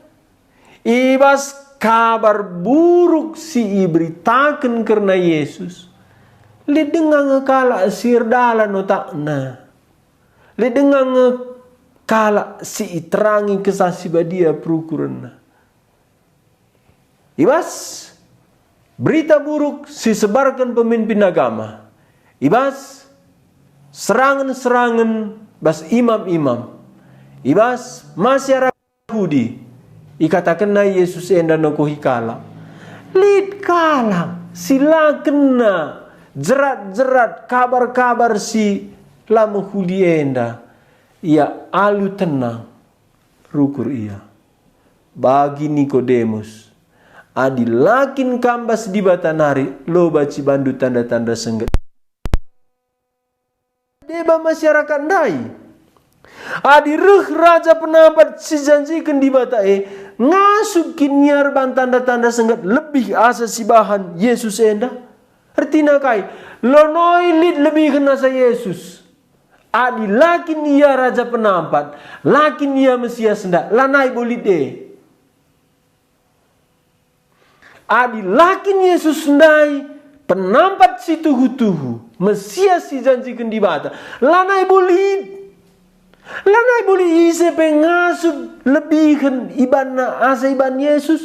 I bas Kabar Buruk si iberitaken kerna Jesus, lit denga nge kalak si erdalan otakna. Lit denga nge kalak si iterangi Kesah Si Badia perukurenna. I bas Berita Buruk si sebarken pemimpin agama, i bas serangen-serangen bas imam-imam, i bas masyarakat Jahudi, ikatakenna Jesus enda nokohi kalak. Lit kalak si la kena jerat-jerat kabar-kabar si la mehuli enda. Ia alu tenang, rukur ia. Bagi Nikodemus, "Adi la kin Kam bas Dibata nari, lo banci bandu tanda-tanda sengget." Deba masyarakat ndai. Adi reh Raja Penampat si janjiken Dibata e, ngasup kin ia erbahan tanda-tanda sengget lebih asa sibahan Jesus enda? Ertina kai? Lanai lit lebihen asa Jesus. Adi la kin ia Raja Penampat, la kin ia Mesias enda, lanai bo lit e. Adi la kin Jesus ndai Penampat si tuhu-tuhu, Mesias si janjiken Dibata, lanai bo lit. Lanai bo lit ise pe ngasup lebihen ibanna asa iban Jesus.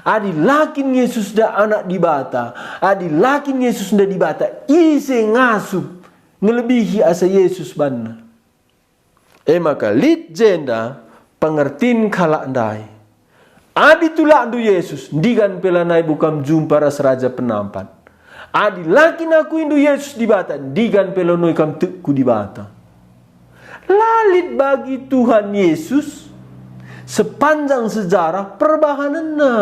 Adi la kin Jesus enda Anak Dibata, adi la kin Jesus enda Dibata, ise ngasup ngelebihi asa Jesus banna? E maka lit jenda pengertin kalak ndai. Adi tulakndu Jesus, ndigan pe lanai bo kam jumpa ras Raja Penampat. Adi la kin akuindu Jesus Dibata, ndigan pe lanai kam tek ku Dibata. La lit bagi Tuhan Yesus sepanjang sejarah perbahanenna,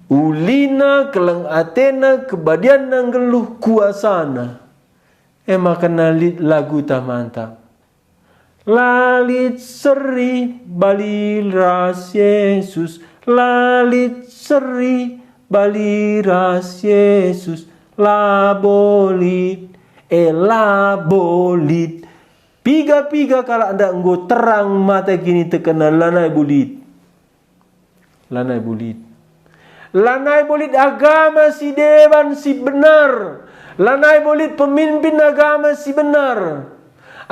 ulina, keleng atena, kebadianna nggeluh, kuasana. E maka na lit laguta mantap. La lit seri bali ras Yesus, la lit seri bali ras Yesus, labo lit, e labo lit. Piga-piga kalak enda enggo terang mata kinitekenna, lanai bo lit. Lanai bo lit. Lanai bo lit agama si deban si benar. Lanai bo lit pemimpin agama si benar.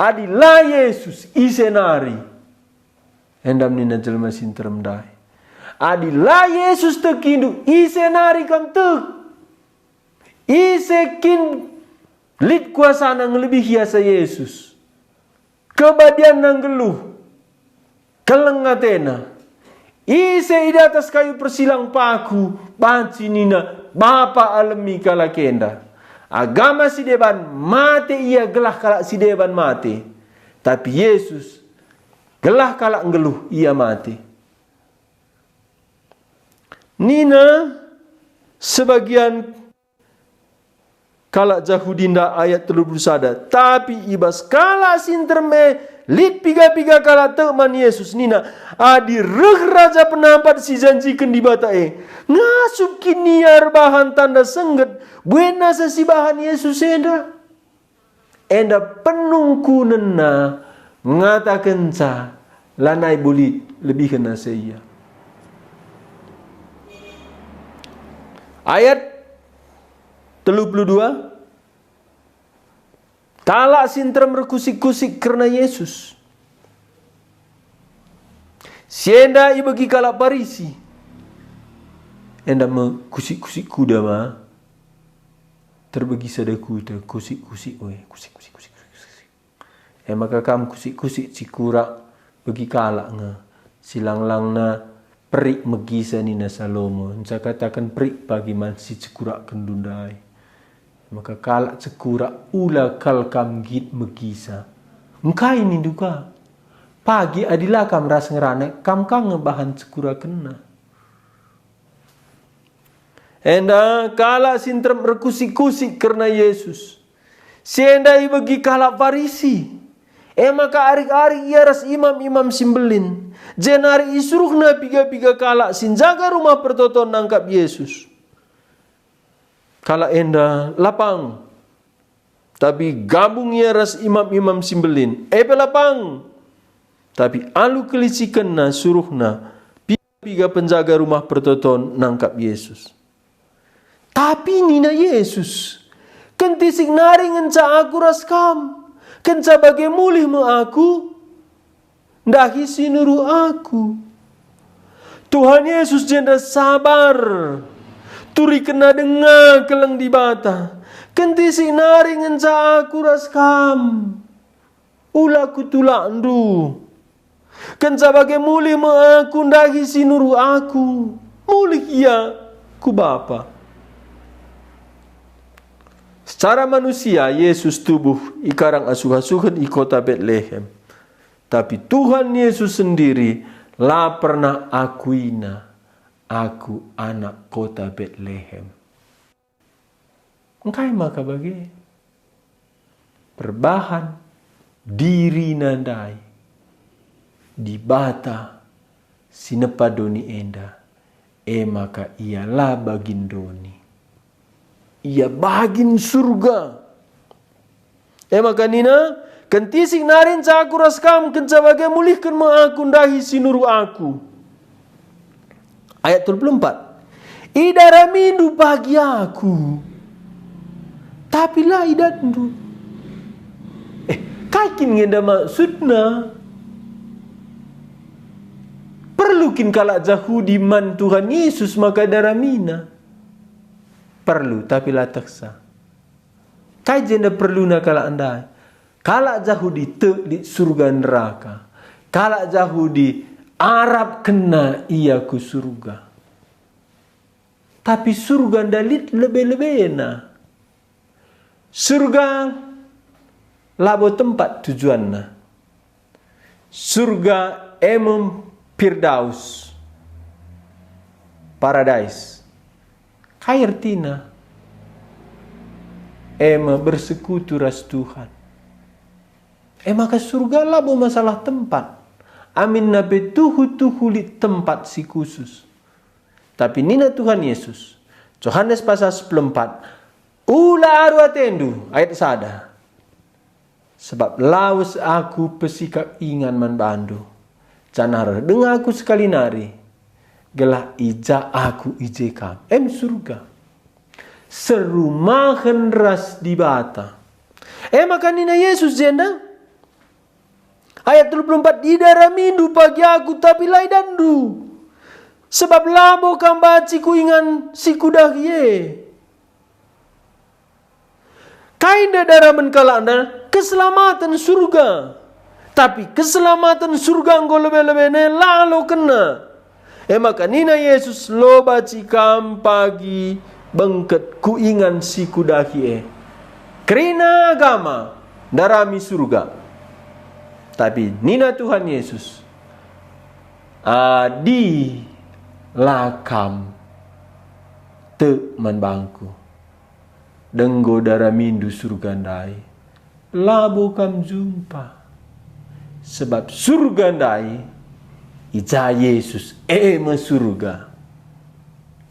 Adi la Yesus, ise nari? Enda nina jelma si nterem ndai. Adi la Yesus tekindu, ise nari kam tek? Ise kin lit kuasana ngelebihi asa Yesus? Kebadianna nggeluh, keleng atena, Ise i datas kayu persilang paku, banci nina, "Bapa, alemi kalak enda." Agama si deban mate ia gelah kalak si deban mate, tapi Jesus gelah kalak nggeluh ia mate. Nina sebagian kalak Jahudi enda, ayat telu puluh sada, tapi i bas kalak si nterem e lit piga-piga kalak tek man Jesus nina, "Adi reh Raja Penampat si janjiken Dibata e, ngasup kin ia erbahan tanda sengget buena sa si bahan Jesus enda?" Enda penungkunenna ngatakenca, lanai bo lit lebihen asa ia. Ayat telu puluh dua, kalak si nterem erkusik-kusik kerna Jesus. Si enda ibegi kalak Parisi. Enda me kusik-kusik kuda ma terbegi sada kuta, kusik-kusik, we, kusik, kusik, kusik, kusik, kusik. E maka kam kusik-kusik cikurak begi kalak nge, si lang-langna perik megisa nina Salomo, nca kataken perik pagi man si cekurakkenndu ndai. E maka kalak cekurak ula kal kam nggit megisa. Engkai nindu ka? Pagi adi la kam ras ngerana, kam ka nge bahan cekurakenna. Enda kalak si nterem erkusik-kusik kerna Jesus. Si enda ibegi kalak Parisi. E maka arik-arik ia ras imam-imam si mbelin, jenari isuruhna piga-piga kalak si njaga Rumah Pertoton nangkap Jesus. Kalak enda la pang, tapi gabung ia ras imam-imam si mbelin, e pe la pang. Tapi alu kelicikenna suruhna piga-piga penjaga Rumah Pertoton nangkap Jesus. Tapi nina Jesus, "Kentisik nari ngenca Aku ras kam, kenca bage mulih me Aku ndahi si nuruh Aku." Tuhan Jesus jenda sabar, turikenna denga keleng Dibata. "Kentisik nari ngenca Aku ras kam. Ula kutulakndu. Kenca bage mulih me Aku ndahi si nuruh Aku. Mulih Ia ku Bapa." Secara manusia, Jesus tubuh i karang asuh-asuhen i kota Betlehem. Tapi Tuhan Yesus sendiri la pernah akuiNa, "Aku anak kota Betlehem." Engkai maka bage? Perbahan diriNa ndai, Dibata si nepa doni enda, e maka Ia la bagin doni. Ia bagin Surga. E maka nina, "Kentisik nari ngenca Aku ras kam, kenca bage mulihken me Aku ndahi si nuruh Aku." Ayat telu puluh empat, "Idaramindu pagi Aku, tapi la idatndu." Eh, kai kin ngenda maksudna? Perlu kin kalak Jahudi man Tuhan Yesus maka idaramina? Perlu, tapi la teksa. Kai jenda perluna kalak ndai? Kalak Jahudi tek lit Surga neraka. Kalak Jahudi arapkenna ia ku Surga. Tapi Surga ndai lit lebe-lebena. Surga labo tempat tujuanna. Surga e me Firdaus, paradais. Kai ertina? E me bersekutu ras Tuhan. E maka Surga labo masalah tempat. Aminna pe tuhu-tuhu lit tempat si khusus. Tapi nina Tuhan Yesus, Johanes pasal sepuluh empat, "Ula aru atendu," ayat sada. "Sebab lawes Aku pesikap ingan man bandu, janah reh denga Aku sekali nari, gelah i ja Aku i je kam." Em Surga. Serumahen ras Dibata. E maka nina Yesus jenda, ayat telu puluh empat, "Idaramindu pagi Aku, tapi la idatndu. Sebab labo kam banci Ku ingan si Kudahi e." Kai nda daramen kalak enda? Keselamaten Surga. Tapi keselamaten Surga enggo lebe-lebena lalo kena. E maka nina Jesus, "Lo banci kam pagi bengket ku ingan si kudahi e." Kerina agama ndarami surga. Tapi nina Tuhan Yesus, "Adi la kam tek man bangku, denggo daramindu surga ndai, labo kam jumpa. Sebab surga ndai, i ja Yesus, e me surga."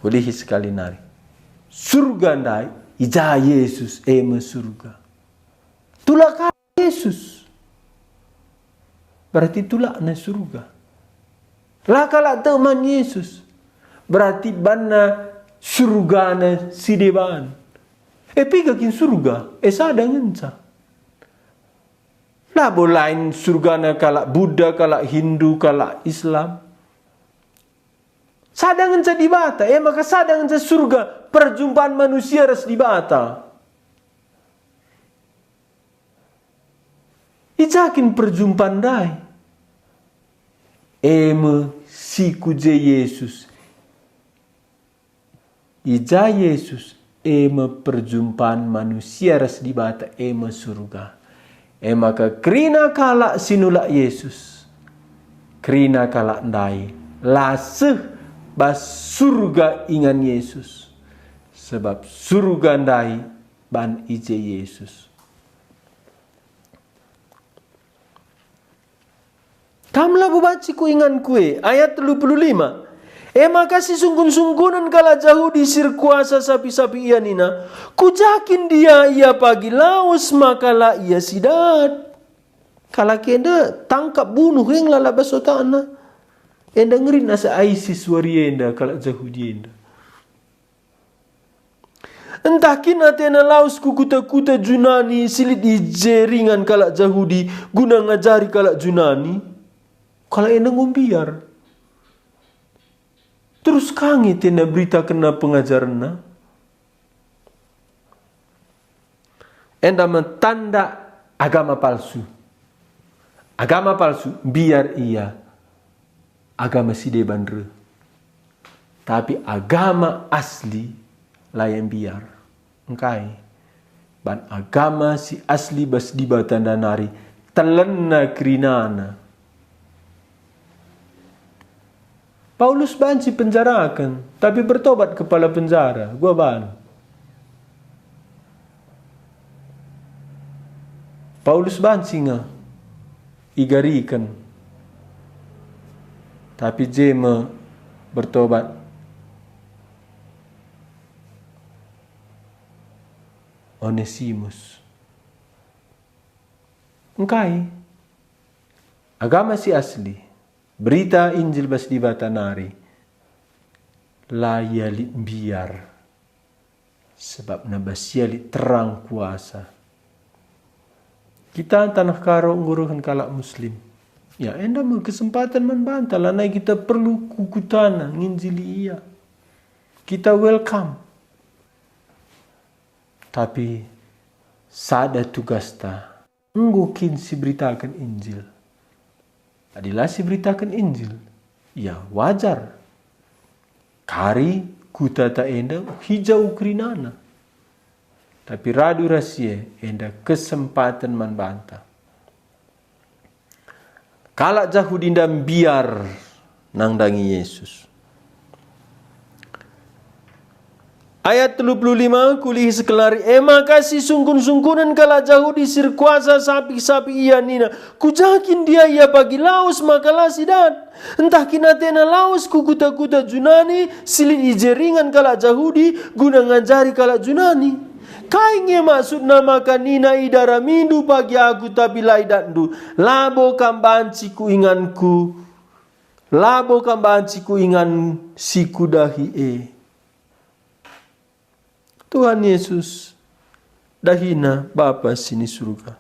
Ulihi sekali nari. Surga ndai, i ja Yesus, e me surga. Tulak ka Yesus, berarti tulakna surga. La kalak tek man Yesus, berarti banna surgana si deban. E piga kin surga? E sada ngenca. Labo lain surgana kalak Buddha, kalak Hindu, kalak Islam. Sada ngenca Dibata, e maka sada ngenca surga, perjumpaan manusia ras Dibata. I ja kin perjumpaan ndai? E me si ku je Yesus. I ja Yesus, e me perjumpaan manusia ras Dibata, e me surga. E maka kerina kalak si nulak Yesus, kerina kalak ndai la seh bas surga ingan Yesus, sebab surga ndai ban i je Yesus. Kam labo banci ku inganku e, ayat telu puluh lima. E maka sisungkun-sungkunen kalak Jahudi si erkuasa sapi-sapi ia nina, "Ku ja kin ndia ia pagi lawes maka la ia si dat?" Kalak enda tangkap bunuh e nge la bas otakna. Enda ngerin asa ISIS wari enda kalak Jahudi enda. Ntah kin atena lawes ku kuta-kuta Junani si lit i je ringan kalak Jahudi guna ngajari kalak Junani? Kalak enda enggo mbiar. Terus ka nge atena beritakenna pengajarenna? Enda me tanda agama palsu. Agama palsu mbiar ia, agama si deban reh. Tapi agama asli la ia mbiar. Engkai? Ban agama si asli bas Dibata enda nari telenna kerinana. Paulus banci penjaraken, tapi bertobat kepala penjara, gua ban. Paulus banci nge igariken, tapi je me bertobat Onesimus. Engkai? Agama si asli, berita Injil bas Dibata nari, la ia lit mbiar, sebabna bas ia lit terang kuasa. Kita taneh Karo enggo rehen kalak Muslim. Ya, enda me kesempatan man banta, lanai kita perlu ku kutana nginjili ia. Kita welcome. Tapi sada tugasta, enggo kin siberitaken Injil? Adi la siberitaken Injil, ya wajar. Kari kutata enda hija ukerinana. Tapi radu ras si e, enda kesempaten man banta. Kalak Jahudi enda mbiar nandangi Yesus. Ayat telu puluh lima, kulihi sekelari, e maka sisungkun-sungkunen kalak Jahudi si erkuasa sapi-sapi ia nina, "Ku ja kin ndia ia pagi lawes maka la si dat? Ntah kin atena lawes ku kuta-kuta Junani si lit i je ringan kalak Jahudi guna ngajari kalak Junani? Kai nge maksudna maka nina, 'Idaramindu pagi aku, tapi la idatndu'? Labo kam banci ku inganku, labo kam banci ku ingan si kudahi e." Tuhan Yesus dahina Bapa si ni Surga.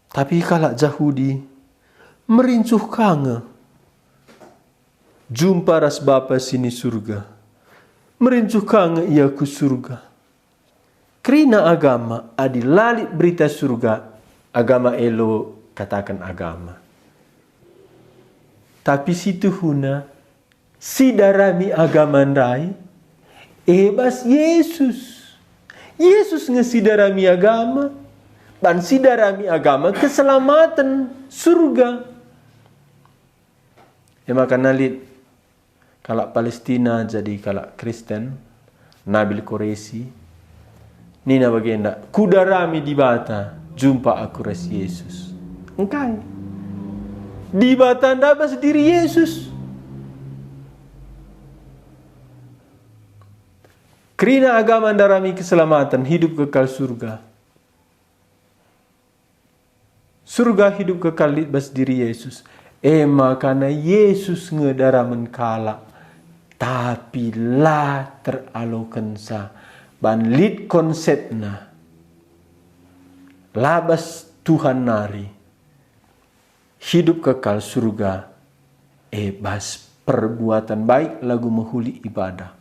Tapi kalak Jahudi merincuh ka nge jumpa ras Bapa si ni Surga. Merincuh ka nge ia ku Surga. Kerina agama, adi la lit berita Surga, agama elo kataken agama. Tapi situhuna, si darami agama ndai, e bas Yesus. Yesus nge si darami agama, ban si darami agama keselamaten, surga. E maka lit kalak Palestina jadi kalak Kristen, Nabil Koresi, nina bagenda, "Kudarami Dibata, jumpa aku ras Yesus." Engkai? Dibata ndabas diri Yesus. Kerina agama ndarami keselamaten, hidup kekal surga. Surga hidup kekal lit bas diri Yesus. E maka Yesus nge daramen kalak, tapi la teralokensa, ban lit konsepna. La bas Tuhan nari hidup kekal surga, e bas perbuatan baik lagu mehuli ibadah.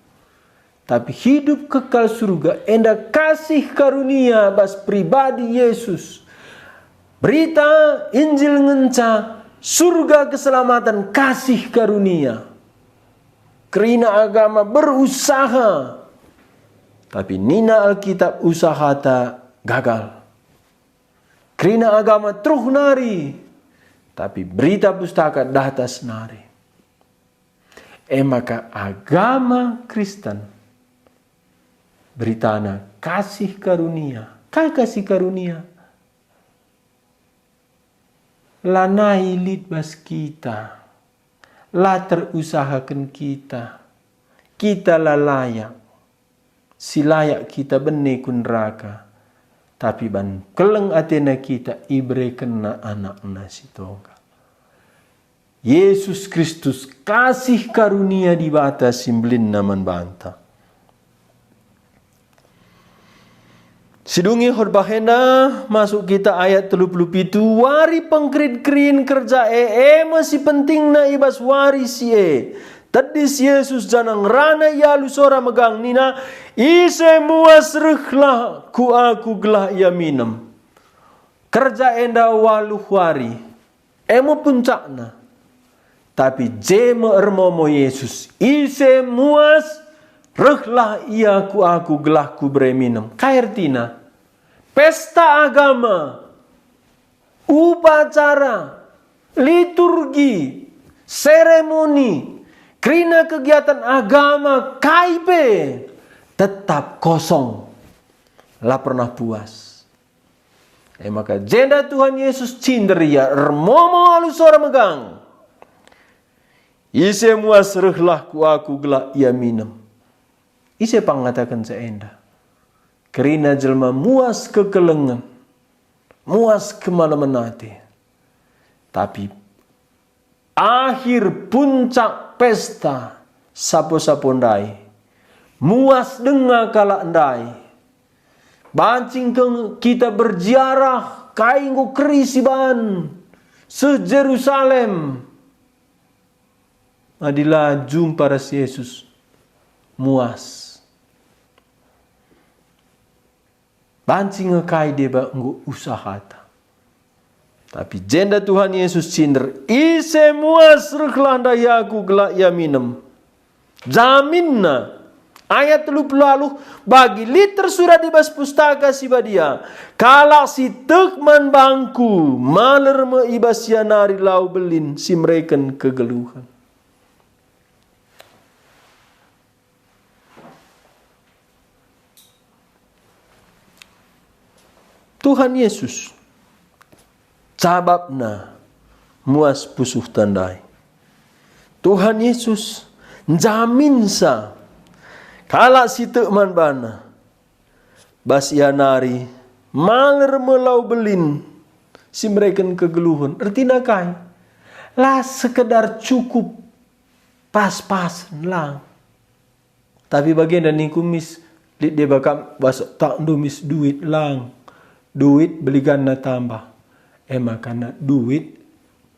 Tapi hidup kekal surga enda kasih karunia bas pribadi Yesus. Berita Injil ngenca surga keselamatan kasih karunia. Kerina agama berusaha, tapi nina Alkitab usahata gagal. Kerina agama teruh nari, tapi berita pustaka datas nari. E maka agama Kristen beritana kasih karunia. Kai kasih karunia? Lanai lit bas kita, la terusahaken kita, kita la layak. Si layak kita bene ku neraka, tapi ban keleng atena kita iberekenNa AnakNa si tonggal. Yesus Kristus, kasih karunia Dibata si mbelinna man banta. Sidungi khotbah enda, masuk kita ayat telu puluh pitu, wari pengkerin-kerin kerja e, e me si pentingna i bas wari si e. Tedis Yesus janah ngerana ia alu sora megang nina, "Ise muas rehlah ku Aku gelah ia minem." Kerja enda waluh wari, e me puncakna. Tapi je me ermomo Yesus, "Ise muas, rehlah ia ku Aku gelah Kubere minem." Kai ertina? Pesta agama, upacara, liturgi, seremoni, kerina kegiatan agama kai pe tetap kosong, la pernah puas. E maka jenda Tuhan Yesus cinder ia ermomo alu sora megang, "Ise muas rehlah ku Aku gelah ia minem." Ise pang ngatakenca enda? Kerina jelma muas kekelengen, muas kemalemen ate. Tapi akhir puncak pesta sapo-sapo ndai, muas denga kalak ndai. Banci enggo kita berziarah, kai enggo keri siban, seh Jerusalem. Adi la jumpa ras Yesus, muas. Banci nge kai deba enggo usahata. Tapi jenda Tuhan Yesus cinder, "Ise muas rehlah ndahi Aku gelah ia minem." Jaminna, ayat telu puluh waluh, bagi lit tersurat i bas Pustaka Si Badia, "Kalak si tek man bangKu, maler me i bas ia nari lau belin si mereken kegeluhen." Tuhan Yesus, cabapna muas pusuhta ndai. Tuhan Yesus njaminsa kalak si tek man baNa, bas ia nari maler me lau belin si mereken kegeluhen. Ertina kai? La sekedar cukup pas-pasen lang. Tapi bagenda ningku mis, lit deba kam bas otakndu mis duit lang. Duit beliganna tambah. E maka na duit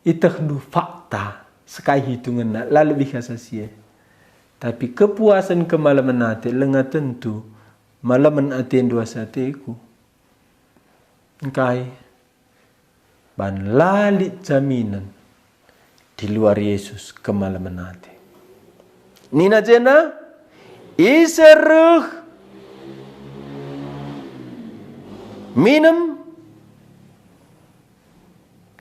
itehndu fakta, sekai hitungenna, la lebih asa si e. Tapi kepuasen kemalemen ate langa tentu malemen atendu asa ateku. Engkai? Ban la lit jaminen di luar Yesus kemalemen ate. Nina jenda, ise reh minem,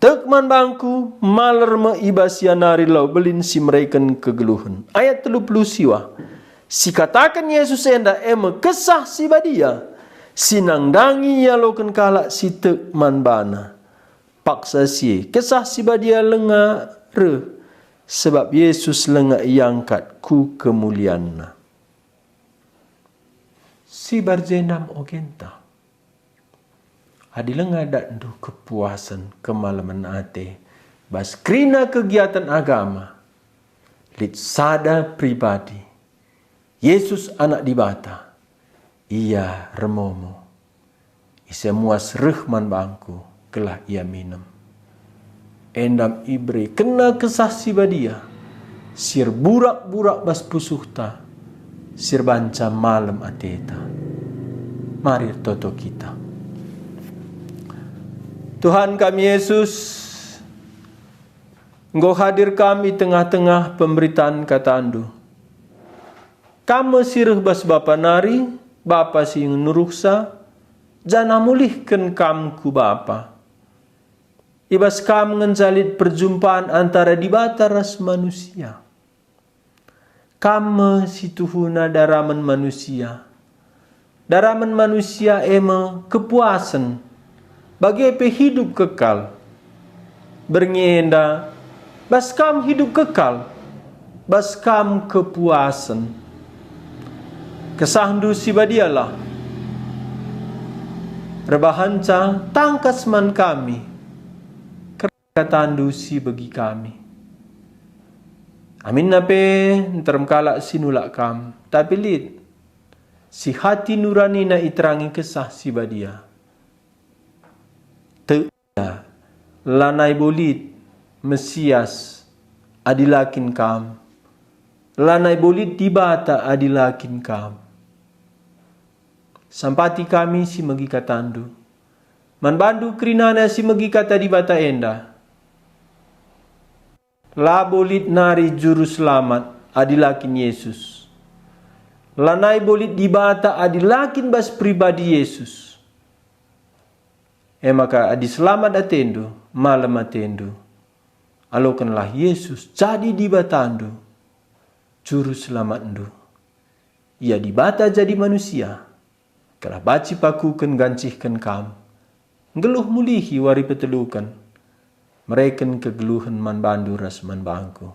tek man bangku, maler me i bas ia nari lau belin si mereken kegeluhen. Ayat telu puluh siwa. Sikataken Yesus enda e me Kesah Si Badia, si nandangi ialoken kalak si tek man baNa. Paksa si e, Kesah Si Badia langa reh, sebab Yesus langa iangkat ku kemulianNa. Si barjendam ogenta. Adi langa datndu kepuasen, kemalemen ate, bas kerina kegiatan agama, lit sada pribadi, Yesus Anak Dibata, Ia ermomo. Ise muas reh man bangku, gelah ia minem. Enda me iberekenna Kesah Si Badia, si erburak-burak bas pusuhta, si erbanca malem ateta. Mari ertoto kita. Tuhan kami Yesus, enggo hadir kami i tengah-tengah pemberitaan kataNdu. Kam me si reh bas Bapa nari, Bapa si nuruhsa, janah mulihken Kam ku Bapa. I bas Kam ngenca lit perjumpan antara Dibata ras manusia. Kam me si tuhuna daramen manusia. Daramen manusia e me kepuasen, bage pe hidup kekal. Berngi enda, bas Kam hidup kekal, bas Kam kepuasen. KesahNdu Si Badialah erbahanca tangkas man kami, kerna kataNdu si begi kami. Aminna pe nterem kalak si nulak Kam, tapi lit si hati nuranina iterangi Kesah Si Badia. Tek ia, lanai bo lit Mesias adi la kin Kam, lanai bo lit Dibata adi la kin Kam. Sampati kami si megi kataNdu. Man bandu kerinana si megi kata Dibata enda. La bo lit nari Juru Selamat adi la kin Yesus. Lanai bo lit Dibata adi la kin bas pribadi Yesus. E maka adi selamat atendu, malem atendu, alokenlah Yesus jadi Dibatandu, Juru Selamatndu. Ia Dibata jadi manusia, gelah banci pakuken gancihken kam, nggeluh mulihi wari peteluken, mereken kegeluhen man bandu ras man bangku.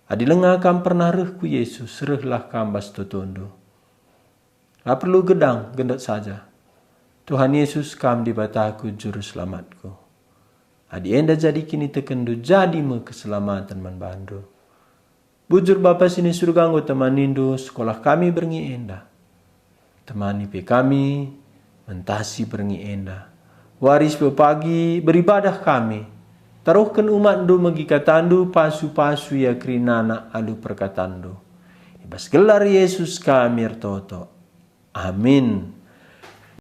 Adi langa kam pernah reh ku Yesus, rehlah kam bas totondu. La perlu gedang, gendet saja. Tuhan Yesus, Kam Dibataku, Juru Selamatku. Adi enda jadi kinitekenndu, jadi me keselamaten man bandu. Bujur Bapa si ni Surga enggo temanindu sekolah kami berngi enda. Temani pe kami mentasi berngi enda. Wari si pepagi beribadah kami. Taruhken umatndu megi katandu, pasu-pasu ia kerinana alu perkatandu. I bas gelar Yesus kami ertoto. Amin.